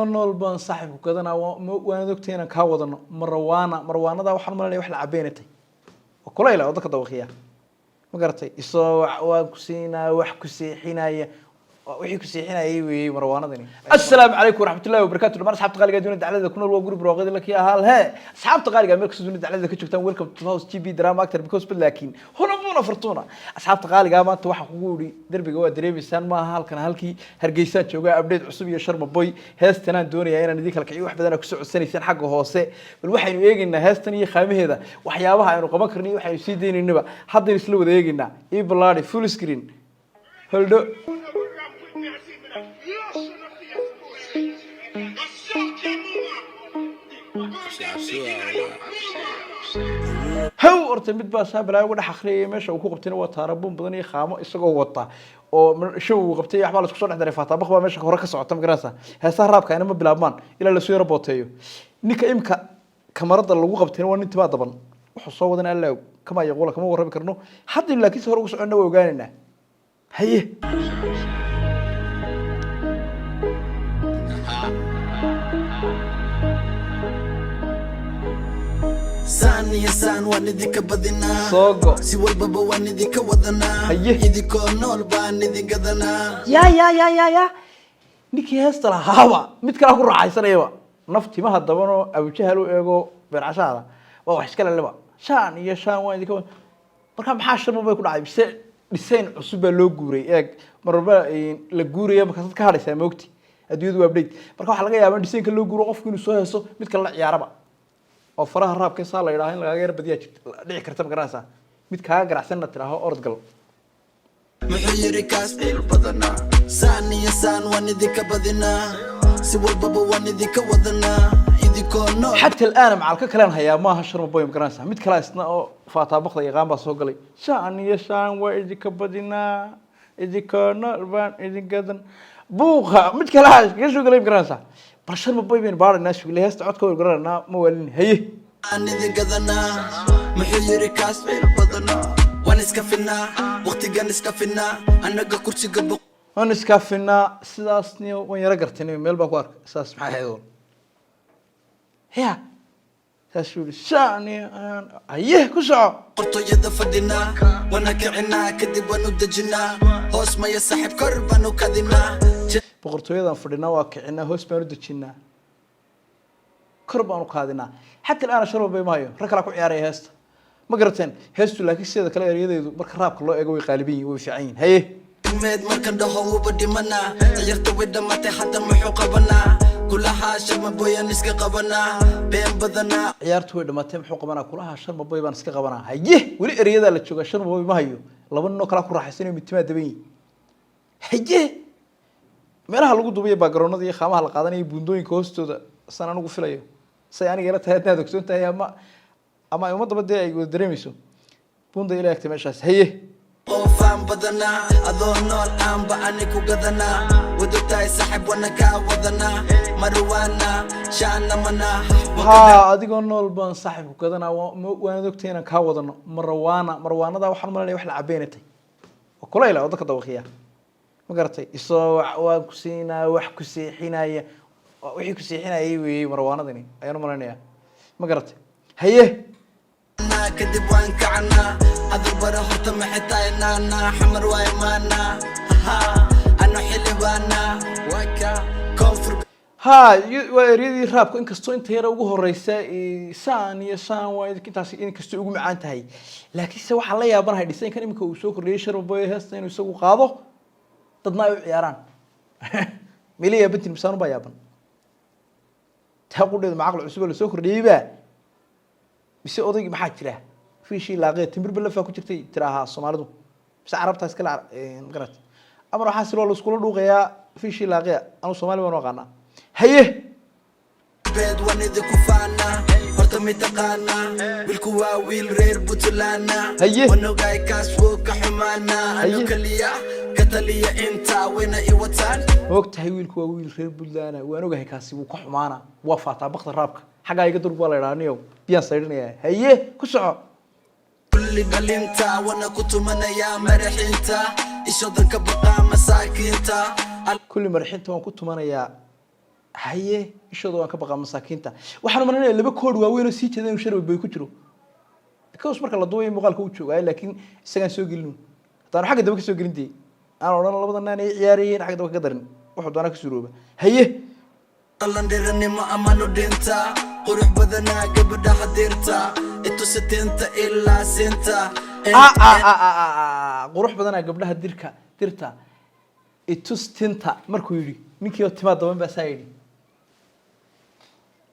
Nool baan saaxiibku gadanaa, waan ogtay inaan kaa wadano marwaana. Marwaanada waxaan malanaya wax la cabeynatay oo kulayla oo dadka dawaqiya, ma garatay? Isoo waan ku siinaa, wax ku seexinaya, wixii ku seexinayay weeyey marwaanadani. Assalaamu calaykum waraxmatullahi wabarakatu. Dhamaan asxaabta qaaliga dunida daclada ku nool, waa guri barwaaqada lakii ahaal. Hee, asxaabta qaaliga meel kasta dunida daclada ka joogtaan, welcome to house GB drama actor because, but laakiin huna fortuna. Asxaabta qaaliga, maanta waxaan kugu idhi derbiga waa dareemaysaan, maaha halkan halkii Hargeysaan joogaa. Update cusub iyo Sharma Boy heestanaan doonayaa inaan idin kala kiciyo. Wax badan aa kusoo codsanaysaan xagga hoose. Bal waxaynu eegaynaa heestan iyo khaamaheeda, waxyaabaha aynu qaban karno iyo waxaynu sii daynaynaba haddaynu isla wada eegaynaa. Ii ballaadi full screen holdho. Haw, horta mid baa saa balaayo uga dhex akhriyaya. Meesha uu ku qabtayna waa taarabuun badan iyo khaamo isagoo wata oo show uu qabtay. Waxbaa la isku soo dhex daray, faataabaq baa meesha hore ka socota, ma garanaysaa? Heesaha raabka ina ma bilaabmaan ilaa lasoo yaro booteeyo. Ninka imika kamarada lagu qabtayna waa nin timaa daban, wuxuu soo wadana alla og, kama yaquula kama warrami karno haddaynu, laakiin si hore ugu soconna waa ogaanaynaa. Haye. Saan iyo saan waan idinka badinaa. Soo go. Si walbaba waan idinka wadanaa. Haye. Idinkoo nool baan idin gadanaa. Ya ya ya ya ya, ninkii heesta lahaaba mid kalaa ku raaxaysanayaba. Naf timaha dabanoo Abujahal u eego beercashaada waa wax iska leleba. Shaan iyo shaan waa idinka. Marka maxaa Sharma bay ku dhacay? Mise design cusub baa loo guuray? Eeg, marba la guuraya markaasaad ka hadhaysaa, moogti adduunyadu waa update. Marka waxaa laga yaabaa in designka loo guuro qofku inuu soo heeso mid kale la ciyaaraba oo faraha raabka saa la yidhaha in lagaaga yar badiyaa jirta dhici karta, ma garanaysaa? Mid kaaga garacsanna tidhaaho orod gal. Muxuu yiri kaas? Ciil badanaa. Saan iyo saan waan idinka badinaa, si walbaba waan idinka wadanaa, idinkoo nool. Xata alaana macalka kalean hayaa maaha Sharma Boy, ma garanaysaa? Mid kale isna oo faataabaqda yaqaan baa soo galay. Shaan iyo shaan waa idinka badinaa, idinkoo nool baan idin gadan, buuqa mid kale kaga soo galay, ma garanaysaa? Bal Sharma Boy baynu baaraynaa, sugile heesta codka waynu garanaynaa, ma waalin. Haye. Aan idin gadanaa. Muxuu yiri kaas? Ciil badanaa. Waan iska finaa, waqtigan iska finaa, annaga kursiga boq. Waan iskaafinaa sidaas niyo, waan yaro gartay meel baan ku arkay sidaas. Maxay ahayd oon ya saasuu yihi shaan iyo haye, ku soco. Qortoyada fadhinaa, wana kicinaa, kadib waan u dejinaa hoos. Maya saaxiib, kor baan u kadinaa. Boqortooyadan fadhinaa, waa kicinaa, hoos baan u dejinaa, kor baan u kaadinaa. Xata alaana Sharma Boy ma hayo, rag kalaa ku ciyaaraya heesta, ma garateen? Heestu laakiin sideeda kale eryadeedu marka raabka loo eego way qaaliban yihin, way fiican yihin. Haye. Meed markan dhaho wuba dhimanaa, ciyaarta way dhammaatay, hadda muxuu qabanaa? Kulahaa Sharma Boyan iska qabanaa, been badanaa. Ciyaartu way dhamaatay, muxuu qabanaa? Kulaha Sharma Boy baan iska qabanaa. Haye, weli ereyadaa la joogaa. Sharma Boy ma hayo, laba ninoo kalaa ku raaxaysanayo, midtimaa daban yihin. Haye, meelaha lagu duubayo baagaroonada iyo khaamaha la qaadanayo, buundooyinka hoostooda, san anigu filayo, say aniga ila tahay, haddaad ogsoon tahay ama ay ummadaba dee ay wada dareemayso, buunda ila egtay meeshaas. Haye. Oofaan badanaa, adoo nool aanba ani ku gadanaa, wadogtahay saaxiib, wana kaa wadanaa, marwaana shaanamanaa. Ha, adigoo nool baan saaxiibku gadanaa, waan ogtay inaan kaa wadano marwaana. Marwaanada waxaan malanaya wax la cabeynatay oo kulayla oo dadka dawaqiya, ma garatay? Isoo waan ku siinaa, wax ku seexinaya, wixii ku seexinayay weeyey marwaanadani ayaan u malaynayaa, ma garatay? Haye. Kadib waan kacanaa, hadal bara horta maxay tahay? Naana xamar waa imaanaa, ano xildhibaana waka koonfur. Ha, waa eryadii raabka. Inkastoo inta yara ugu horeysa saan iyo saan waa intaas, inkastoo ugu macaan tahay, laakiinse waxaan la yaabanahay dhisaynkan iminka uu soo kordhiyey Sharma Boy, heesta inuu isagu qaado, dadna ay u ciyaaraan. Mila yaabantin misaanu baa yaaban? Taa qudheedu macaqli cusub oo lasoo kordhiyeyba mise odaygi maxaa jira fiishii laaqee timirba lafaa ku jirtay tiraahaa Soomaalidu mise Carabtaa iskale, magarat amar waxaa siloo laiskula dhuuqayaa fiishii laaqee. Anu Soomaali baan u aqaanaa. Haye. Beed waan idinku faanaa, horta mitaqaanaa wiilku waa wiil reer Puntlandna. Haye. Waan ogaay kaas wuu ka xumaanaa, ano Haye. kaliya ka taliya intaa wayna i wataan. Ma og tahay wiilku waa wiil reer Puntland? Waan ogahay kaasi wuu ka xumaana. Waa faataa bakda raabka, xaggaa iga durg baa la idhaha niyow, biyaan saydhinaya. Haye, ku soco. Kulli dhalinta wana ku tumanayaa, madaxiinta ishodan ka baqaa, masaakiinta. Kulli madaxinta waan ku tumanayaa. Haye, ishooda waan ka baqaa masaakiinta. Waxaan marinaya laba koodh waaweyn oo sii jeeda inuu Sharma Boy ku jiro, because marka la duubayo muuqaalka uu joogaayo, laakiin isagaan soo gelin. Haddaanu xagga dambe ka soo gelin, dee aan odhan labada naan ay ciyaarayeen xagga dambe kaga darin, wuxuu doonaa ka suurooba. Haye. Landhiranimo amanu dhinta, qurux badanaa gabadhaha dirta, itusitinta ilaa sinta. Ah, ah, ah, ah, ah, ah, qurux badanaa gabdhaha dirka dirta, itus tinta. Markuu yidhi ninkii oo timaa daban baa saa yidhi,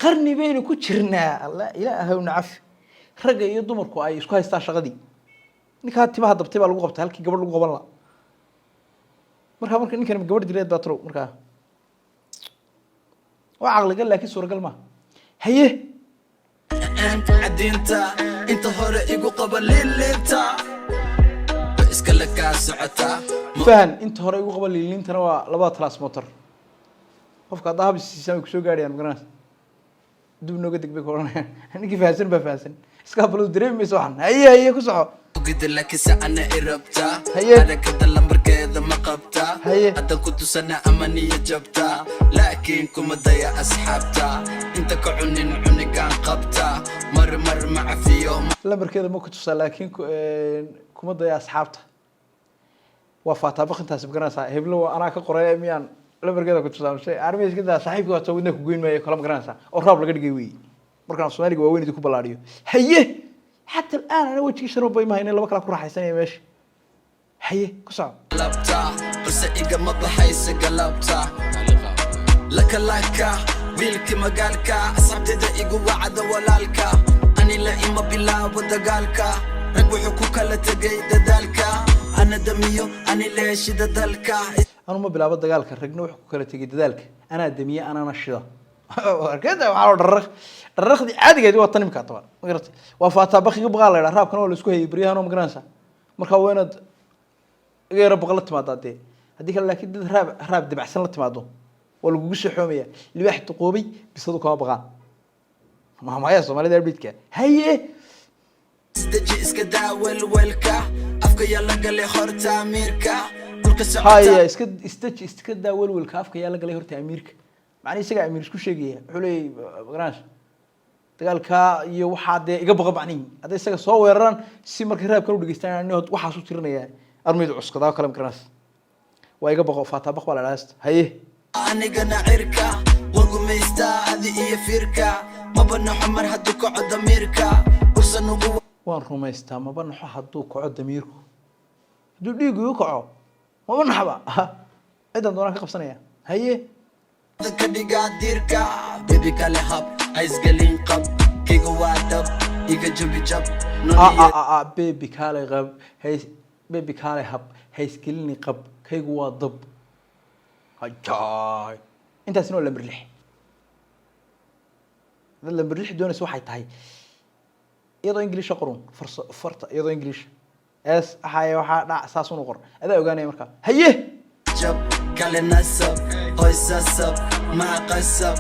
qarni baynu ku jirnaa, alla ilaahow nacafi, ragga iyo dumarku ay isku haystaan shaqadii. Ninkaa timaha dabtay baa lagu qabtay halkii gabadh lagu qaban la. Marka ninkan gabadh direed baa talow. Markaa waa caqligal, laakiin suuragal maaha. Haye. Cadiinta inta hore igu qaba lilinta iskale kaa socotaa. Fahan inta hore igu qaba liiliintana waa labada transmotor. Qofka haddaa habis siisaan way kusoo gaadhayaan, magaranaysa, dib nooga deg bay ku odhanayaan. Ninkii fahansan baa fahansan, iska habaladu dareemi mayso waxan. Haye, haye, ku soco. Ogida laakiinse ana irabtaa. Haye. Harakada lambarkeeda ma qabtaa? Haye. Haddan ku tusana ama niya jabtaa, laakiin kuma daya asxaabta inta ka cunin cunigaan qabtaa, mar mar ma cafiyo. Lambarkeeda ma ku tusaa, laakiin kuma daya asxaabta. Waa faataa bakintaasi, magaranaysaa, heblo waa anaa ka qoraya, miyaan lambarkeeda ku tusaa mise arrimaha iska daa saaxiibka waa wadna ku goyn maayo kala, magaranaysaa, oo raab laga dhigay weeye. Markaan Soomaaliga waaweyn idinku ballaadhiyo. Haye, xata al'aan ana wejigii Sharma Boy ma haynin, laba kala ku raaxaysanaya meesha. Haye, ku soco. Galabta balse igama baxaysa galabta, laka laka wiilki magaalka, asxaabteeda igu wacda walaalka, anila ima bilaabo dagaalka, rag wuxuu ku kala tegay dadaalka, ana damiyo ani leeshida dalka. Anu ma bilaabo dagaalka, ragna wuxuu ku kala tegay dadaalka, anaa damiye, anaana shida. Arkada waxaa loo dhararaq dhararaqdii caadigeedi waa tan imika toban, ma garatay? Waa faataa bakiga baqaa la idhaha. Raabkana waa la isku hayay baryahan oo, ma garanaysaa, marka waa inaad iga yaro baqa la timaadaa dee, haddii kale laakiin dad raab dibacsan la timaado waa lagugu soo xoomaya. Libaax duqoobay bisadu kama baqaan, maamaya Soomaalida update-ka. Haye. Isdeji, iska daa welwelka, afka yaa la galay horta amiirka dhulka socota. Haya, iska istaji, iska daa welwelka, afka yaa la galay horta amiirka. Macnihi isagaa amiir isku sheegaya. Wuxuu leeyahy, magaranaysa, dagaalkaa iyo waxaa dee iga baqa. Macnihi hadday isaga soo weeraraan si markay raabkan u dhegeystaan, ani waxaas u tirinaya armaydu cuskadaa kale, magaranaysa, waa iga baqo, faataa baq baa la dhahaa. Haye. Anigana cirka waan gumaystaa, adi iyo fiirka maba naxo mar hadduu kaco damiirka usan ugu. Waan rumaystaa, maba naxo hadduu kaco damiirku, hadduu dhiigu igu kaco maba naxba, ciddaan doonaan ka qabsanaya. Haye. Ka dhigaa diirka, bebi kale hab ha isgelin, qab kayga waa dhab, iga jabi jab. A a a a, baby kaalay qab hays, baby kaalay hab haysgelini, qab kaygu waa dab. Hajaay, intaasina waa lamber 6. Dad lamber 6 doonaysa waxay tahay iyadoo Ingiliisha qorun farso farta, iyadoo Ingiliish s axaye waxaa dhac saas unu qor, adaa ogaanaya markaa. Haye. Jab kale nasab hoy sasab maha qasab,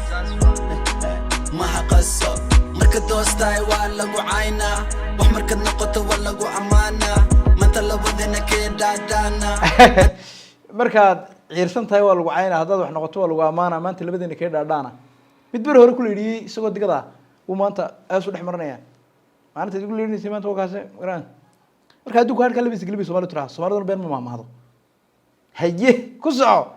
maha qasab, marka doostaay waa lagu caynaa, wax markaad noqoto waa lagu ammaanaa, maanta labadina kee dhaadhaana. Markaad ciirsan tahay waa lagu caynaa, haddaad wax noqoto waa lagu ammaanaa, maanta labadeena kee dhaadhaana. Mid beri hore ku leedhiyey isagoo digada wuu maanta aas u dhex marinaya. Maalinta idigu leedhinaysay maanta waa kaasi, magaran. Marka adduunku halkaa labadiisa gelibay Soomaalidu tiraa, Soomaaliduna been ma mahmahdo. Haye, ku soco.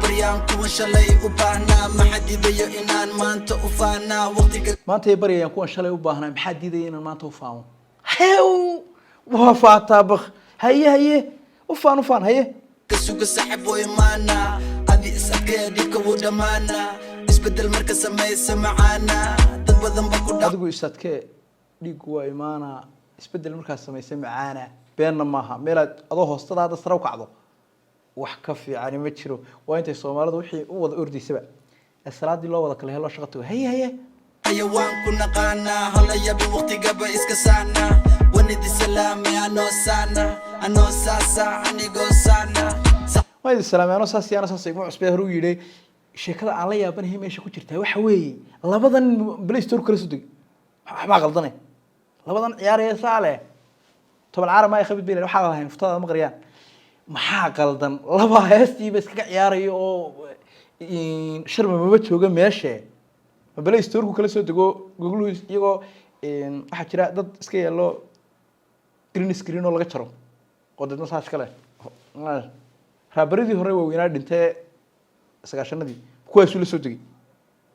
Baryaan kuwan shalay u baahnaa, maxaa diidayo inaan maanta u faanaa waqtiga? Maanta ay baryayaan kuwan shalay u baahnaa, maxaa diidaya inaan maanta u faamo? Hew, waa faataa bak. Haye, haye, u faan, u faan. Haye. Ka suga saaxib way maana, adi is adkee, dhibka wuu dhammaanaa, isbedel marka samaysa macaana, dad badan ba ku dha. Adigu is adkee, dhiiggu waa imaanaa, isbeddel markaad samaysay macaana. Beenna maaha, meelaad adoo hoostada hadda sare u kacdo wax ka fiicani ma jiro. Waa intay Soomaalidu wixii u wada ordaysaba ee salaadii loo wada kala helo shaqa tago. Haye, haye. Xayawaan ku naqaanaa, hala yabi, waqtigaba iska saana, wanidi salaamay, anoo saana, anoo saasa, anigoo saana. Waa idin salaamay anoo saas iyo anoo saas iguma cusbay. Hore u yidhi sheekada aan la yaabanahay meesha ku jirtaa waxa weeye, labadan Play Store kala soo degay, waxbaa qaldane. Labadan ciyaaraya saale toban caalam ay khabid bay waxaa lahayn furtada ma qariyaan, maxaa qaldan? Laba heestiiba iskaga ciyaaraya oo Sharma maba jooga meeshe, ma Play Store-ku kala soo dego Google iyagoo waxaa jira dad iska yeelo green screen oo laga jaro oo deedna saas kale. Raabaradii hore waaweynaa dhintee 90-adii, kuwaasuu la soo degay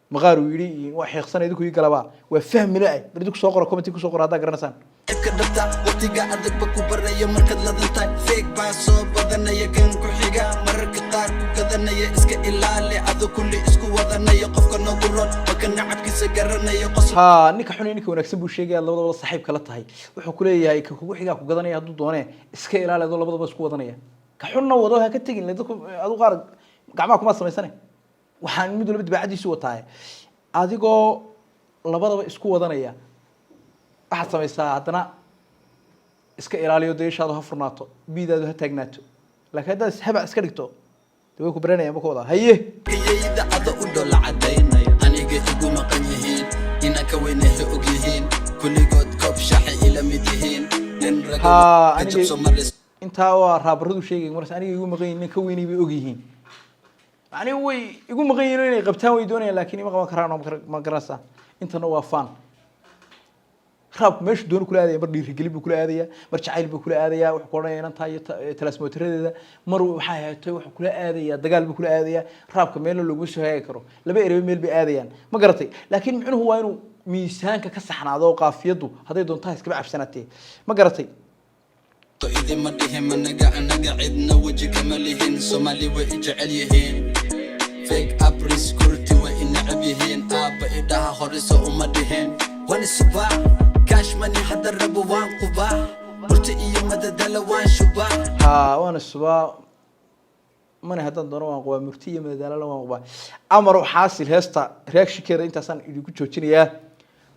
maqaar uu yidhi waa xiiqsanay idinku ii galabaa. Waa fahmi la-ay. Bal idinku soo qoro, comment kusoo qoro haddaa garanaysaan. Cibka dhabta waqtiga adag ba ku baraya. Markaad ladantahay feeg baa soo badanaya, kan ku xiga mararka qaar ku gadanaya. Iska ilaali ado kulli isku wadanaya. Qofka noogu ron maka nacabkiisa garanaya qosl. Ha, ninka xun iyo ninka wanaagsan buu sheegaya labadaba la saaxiibka la tahay. Wuxuu ku leeyahay ka kugu xigaa ku gadanaya hadduu doonee, iska ilaali adoo labadaba isku wadanaya. Ka xunna wado, ha ka tegin. Dadku adu qaar gacmaha kuma samaysane, waxaan mid walba dibaacadiisu wataaye. Adigoo labadaba isku wadanaya waxaad samaysaa haddana iska ilaaliyo, dayashaadu ha furnaato, biidaadu ha taagnaato. Laakiin haddaad ishabac iska dhigto, dee way ku baranayaan ba ka wadaa. Haye. Kayayda ado u dhola cadaynaya, aniga igu maqan yihiin inaan ka weynahay og yihiin. Kulligood koob shaxay ila mid yihiin, nin raga Ha. ka Aniga jabso maris. Intaa waa raabaradu sheegay markas. Aniga igu maqan yihiin, nin ka weynay bay og yihiin. Macnihi way igu maqan yihiin inay qabtaan way doonayaan, laakiin ima qaban karaan oo ma garanaysaa. Intana waa fan raabku meeshu doonu kula aadaya. Mar dhiirigelin buu kula aadaya, mar jacayl buu kula aadaya, wuxuu ku odhanaya inantaa iyo talaasmootaradeeda. Mar waxaa heetay wuxuu kula aadaya dagaal buu kula aadaya. Raabka meelna looguma soo hagaagi karo, laba ereyba meel bay aadayaan, ma garatay? Laakiin micnuhu waa inuu miisaanka ka saxnaado oo qaafiyaddu hadday doontaa iskaba cabsanaatee, ma garatay? Idima dhihin managa, anaga cidna weji kama lihin. Soomaali way i jecel yihiin, fake abris kurti way i neceb yihiin. Aabba idhaha horiso uma dhihin, waan isubaa. Cash money hadda rabo waan qubaa, murti iyo madadala waan shubaa. Ha, waana subaa mane haddaan doono waan qubaa, murti iyo madadaalana waan qubaa. Amar xaasil heesta reactionkeeda intaasaan idinku joojinayaa.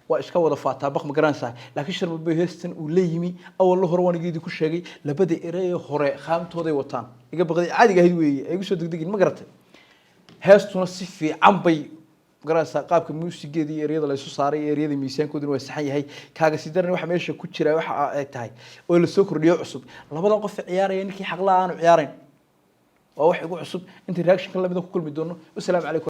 Waa iska wada faataa baq, ma garanaysaa? Laakiin Sharmaboy heestan uu la yimi awalna hore waan idinku sheegay, labada ere ee hore khaamtooday wataan iga baqday caadiga ahayd weeye, ay igu soo degdegin, ma garatay? Heestuna si fiican bay garanaysaa, qaabka muusigeeda iyo ereyada la isu saaray iyo ereyada miisaankooduna waa saxan yahay. Kaaga sii daran waxa meesha ku jira waxa ay tahay oo lasoo kordhiyo cusub, labadan qof ciyaaraya ninkii xaqla aanu ciyaarayn, waa wax igu cusub. Inta reaction ka lamida ku kulmi doono, wasalaamu calaykum.